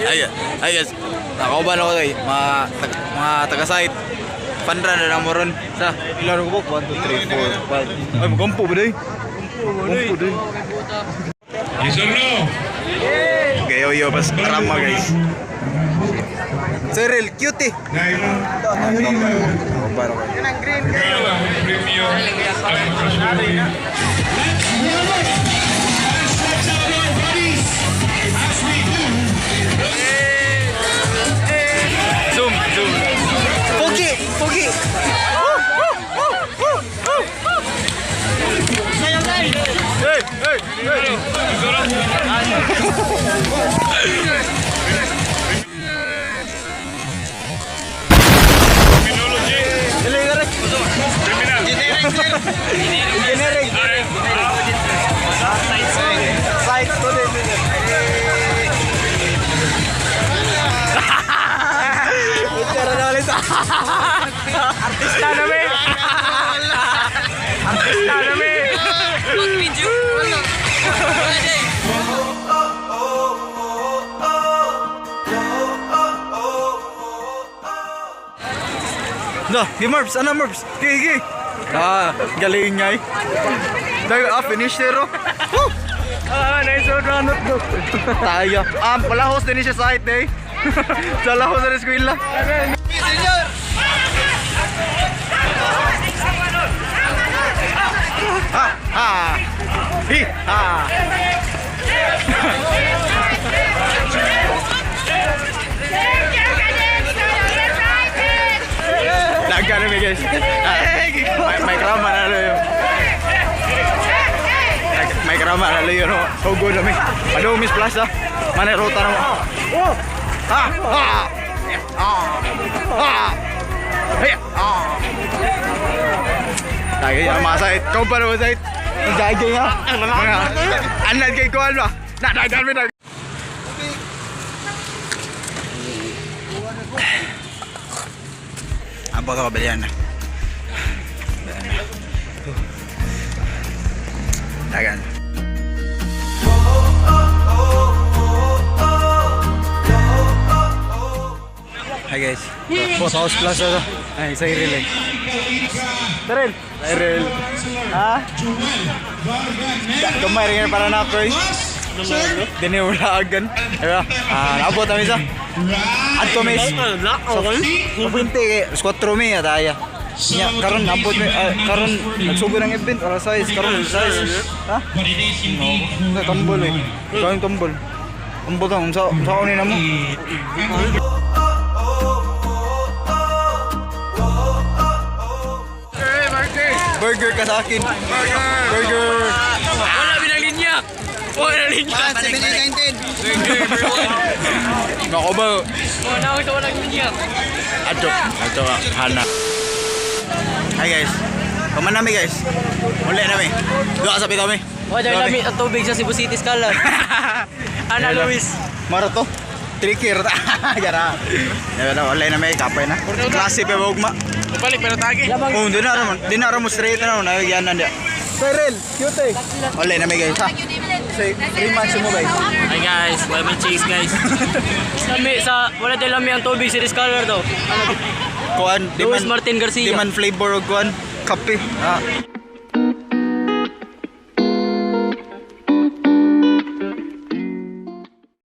Ay, ay guys. Nakauban ako kay mga taga-site. Fun run na mo ron. Sa ilan ko 1 2 3 4 5. Ay, magampo ba day? Gampo day. Yes or no? Okay, yo yo pas rama guys. Cyril, cute eh. Nakauban ako. Premio ang makasuri. Zoom, zoom. Pogi, pogi. Hey, hey, hey. Criminology. Dili, dili. Criminal. Engineering. Science student. Picture na ulit. Artista na me. Artista na me. No, gi Marbs, ano Marbs? Gi gi. Ah, galing nga eh. Dahil ah, finish zero. Woo! Ah, nice one run up. Tayo. Ah, palahos din siya sa site eh. Sa lahos na eskwela. Senyor! Ha ha. Hi ha. Laga na mi guys. Ah, may krama na lo yun. May krama na lo yun. Hugo na mi. Ano Miss Plaza? Manay rota na mo. Oh! Ha! Ha! Ah! Ah! Hey! Ah! Lagi ang mga site. Kau pa naman site. Ang dagay ha. Mga anad kay kuan ba? Na dagan mi dag. Abot ako balian na. Dagan. Hi guys. Po sa House Plaza to. Ay, sa Iril eh. Cyril. Cyril. Ha? Gamay rin para na ako eh. Dini wala agan. Diba? Ah, naabot kami sa. Adto mi. Sa Puente kay alas 4 mi ataya. Nya karon naabot mi ah, karon nagsugod ang event alas 6 karon alas 6. Ha? No, tambol eh. Ikaw yung tambol. Tambol ka unsa unsa ni namo? Burger ka sa akin. Burger. Burger. Wala binang linya. Wala linya. Nako ba? Wala ako sa walang linya. Adto, adto hana. Hi guys. Paman nami guys. Muli nami. Duha sa kami. Wala lami ang tubig sa Cebu City Scholar. Ana Luis. Maro to. Trikir. Gara. Diba na wala na may kapay na. Klase pa ugma. Balik pero tagi. Oh, di na ramon. Di na ramon straight na na yan na. Cyril, cute eh. Wala na may guys ha. Say, 3 months mo guys. Hi guys, wala may cheese guys. Lami sa wala din lami ang tubig sa Scholar do. Kuan, di Luis man Martin Garcia. Di man flavor og kuan kape. Ah.